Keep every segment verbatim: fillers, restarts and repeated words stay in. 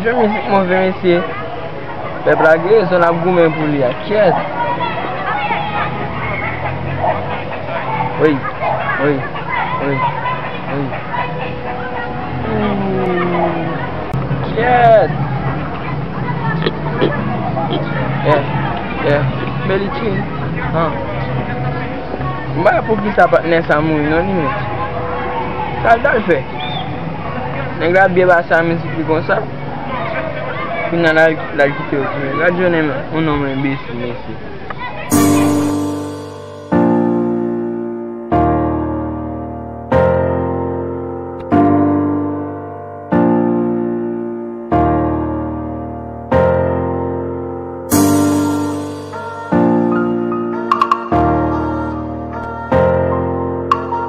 Jwe mizik move, mesye. Pèp la gen rezon, l ap goumen pou li a. Kyèt. Wi, wi, wi, wi. Kyèt. Yeah, yeah. Belly King. Huh. M pa wè poukisa patnè sa mouri non li menm. Sa l t al fè? Nèg la byen pase a mizik li konsa. Kounye a l al, l al kite yo tounen. Gad jan yon nonm enbesil, mesye.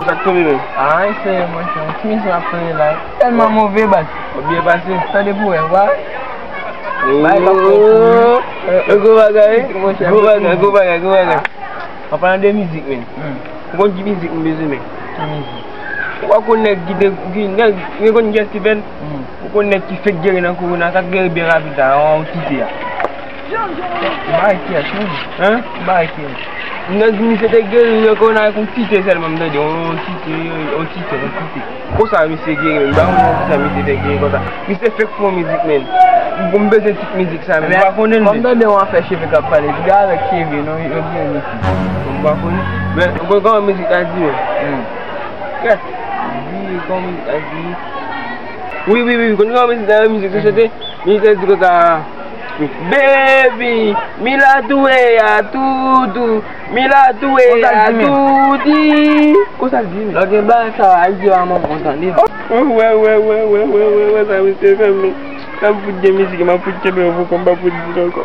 Sa k tonbe menm? Ay, se monchè, yon ti mizik ap tonbe la. Tèlman move, baz. Ou byen pase? Tande pou wè, wa. Bay bak pou ou. Gwo bagay, gwo bagay, gwo bagay, gwo bagay. An palan de mizik, men. Hmm. Ou konn ki mizik m bezwen, men? Ki mizik? Ou pa konn nèg ki te, ki, nèg, nèg konn kiyès ki fè l? Hmm. Ou konn nèg ki fèk geri nan kowona, sa k geri byen rapid la, yon tite a. M pa wè kiyès, non. Hein? M pa wè kiyès. Nèg misye te geri nan kowona avèk yon tite sèlman, m tande, yon tite, yon tite, yon tite. Konsa misye geri, men m pa konn kisa misye fè geri konsa. Misye fèk fè yon mizik, men. M bezwen tit mizik sa, men m pa konnen l, men. Kòm tande yon afè cheve k ap pale, piga avèk cheve, non, yo di yon mizik. M pa konnen. Men, ou konn kòman mizik la di, men? Hmm. Kèt. Di, kòman mizik la di? Wi, wi, wi, wi, konn kòman mizik la, mizik yo chante? Mizik la di konsa, Baby, mi la tou e a toutou, mi la tou e a touti. Konsa l di, men. Lè w gen bagay sa, al di a manman w, tande. Wè, wè, wè, wè, sa misye fè m, men. Sa m fout gen mizik, m ap fout kenbe yon poko, m pa fout di l ankò.